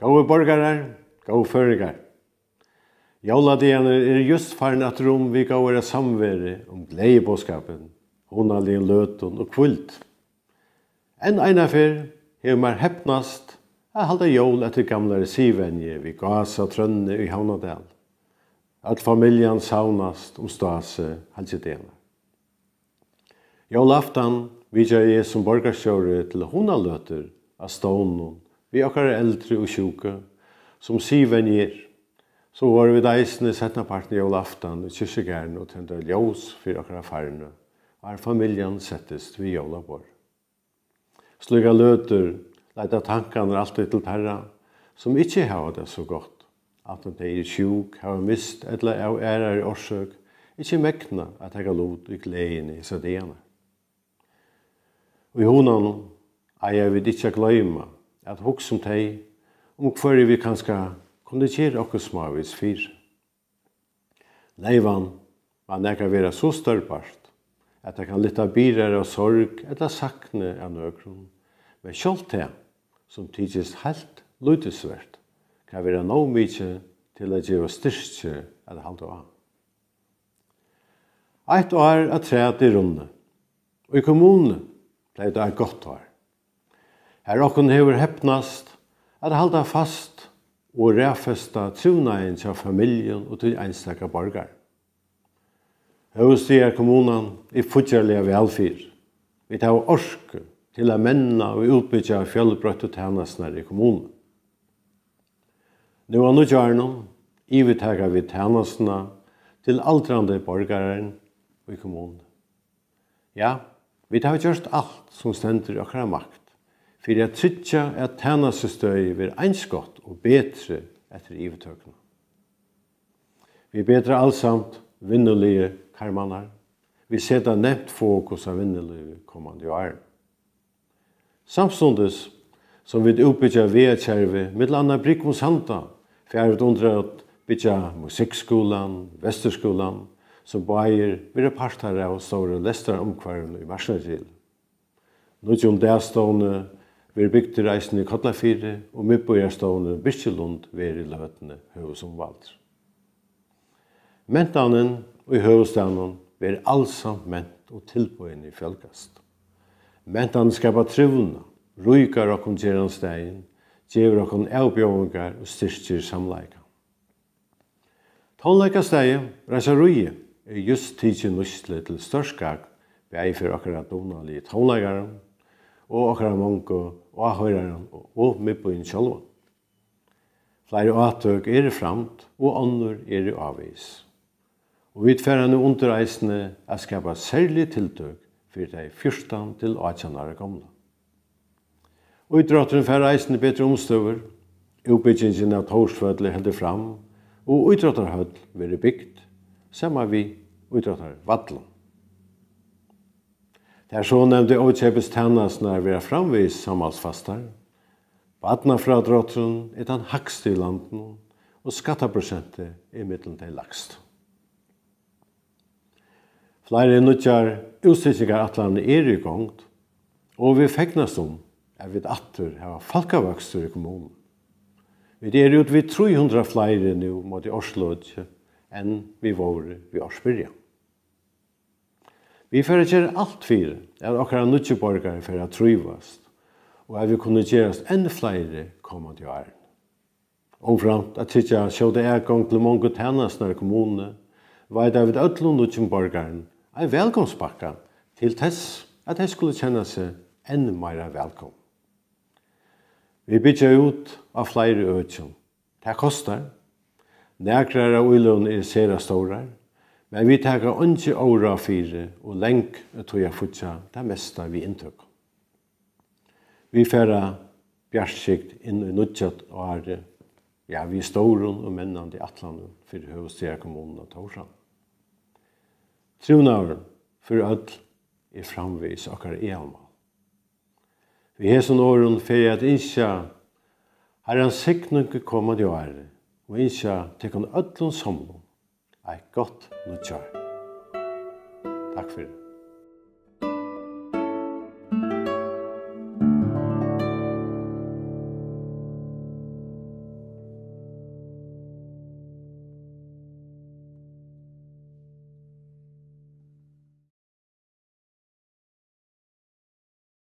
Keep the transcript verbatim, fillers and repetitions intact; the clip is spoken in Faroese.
Góðu borgarar, góðu føroyingar. Jóladagarnir eru júst farin aftur um við góðari samveru, um gleðiboðskapin, hugnaligum løtum og hvíld. Enn eina ferð hevur mær hepnast at halda jól eftir gamlari siðvenju við Gásatrøðni í Havnardal. Øll familjan savnast um Stasi halgidagarnar. Jólaaftan vitjaði eg sum borgarstjóri til hugnaløtur á stovnum við okkara eldri og sjúku, sum siðvenja er. So vóru vit eisini seinnapartin jólaaftan í kirkjugarðinum og tendra ljós fyri okkara farnu, áðrenn familjan settist við jólaborð. Slíkar løtur leita tankarnar altíð til teirra, sum ikki hava tað so gott, antin tey eru sjúk, hava mist ella av aðrari orsøk ikki megna at taka lut í gleðini hesar dagarnar. Í hugnanum eiga vit ikki at gloyma at hugsa um tey, um hvørji vit kanska kunnu gera okkurt smávegis fyri. Neyvan má nakað vera so stórbart, at tað kann lyfta byrðar av sorg ella sakni av nøkrum, men sjálvt tað, sum tykist heilt lítilsvert, kann vera nóg mikið til at geva styrki at halda á. Eitt ár afturat er runnið. Í kommununi bleiv tað eitt gott ár, har okkum hevur hepnast at halda fast og raðfesta trivnaðin hjá familjum og tí einstaka borgara. Høvuðsstaðarkommunan er fíggjarliga væl fyri. Vit hava orku til at menna og útbyggja fjølbroyttu tænasturnar í kommununi. Nú á nýggjárinum yvirtaka vit tænastuna til aldrandi borgarar í kommununi. Ja, vit hava gjørt alt, sum stendur í okkara makt, fyri at tryggja, at tænastustøðið verður eins gott og betri eftir yvirtøkuna. Vit betra alsamt vinnuligu karmarnar. Vit seta neyvt fokus á vinnulívið komandi ár. Samstundis sum vit útbyggja vegakervið, millum annað brúgv um Sanda, fara vit undir at byggja Musikkskúlan, Vesturskúlan, sum báðir verða partar av stóru lestrarumhvørvinum í Marknagil. Nýggjum dagstovni verður bygdur eisini í Kollafirði, og miðbýarstovnurin Birkilund verður í løtuni høvuðsumvældur. Mentanin í høvuðsstaðnum verður alsamt ment og tilboðini fjølgast. Mentanin skapar trivnað, ríkar okkum gerandisdagin, gevur okkum avbjóðingar og styrkir samleikan. Tónleikastaðið Reisaríið er júst tikið í nýtslu til stórt gagn, bæði fyri okkara dugnaligu tónleikarum og okkara mongu áhoyrarum og, og miðbýin sjálvan. Fleiri átøk eru framd og onnur eru ávegis. Og vit fara nú undir eisini at skapa serlig tiltøk fyri tey fjúrtan til átjan ára gomlu. Ítrótturin fær eisini betri umstøður. Útbyggingin av Tórsvølli heldur fram, og ítróttarhøll verður bygd, saman við ítróttarvøllin. Tær so nevndu ókeypis tænasturnar verða framvegis samhaldsfastar. Barnafrádrátturin er tann hægsti í landinum, og skattaprosentið er millum tey lægstu. Fleiri nýggjar útstykkingarætlanir eru í gongd, og vit fegnast um, at vit aftur hava fólkavøkstur í kommununi. Vit eru út við trý hundrað fleiri nú móti árslok, enn vit vóru við ársbyrjan. Vit fara at gera alt fyri, at okkara nýggju borgarar fara at trívast, og at vit kunnu gerast enn fleiri komandi árini. Umframt at tryggja skjóta atgongd til mongu tænasturnar í kommununi, veita vit øllum nýggjum borgarum ein vælkomspakka til tess, at tey skulu kenna seg enn meira vælkomin. Vit byggja út á fleiri økjum. Tað kostar. Nakrar av íløgunum eru sera stórar, men vit taka eingi óráð fyri og lang tíð at fíggja tað mesta við inntøku. Vit fara bjartskygd inn í nýggja árið, ja, við stórum og mennandi ætlanum fyri høvuðsstaðarkommununa Tórshavn. Trivnaður fyri øll er framvegis okkara aðalmál. Við hesum orðum fari eg at ynskja Harrans signing í komandi ári og ynskja tykkum øllum somlum eitt gott nýggjár. Takk fyri.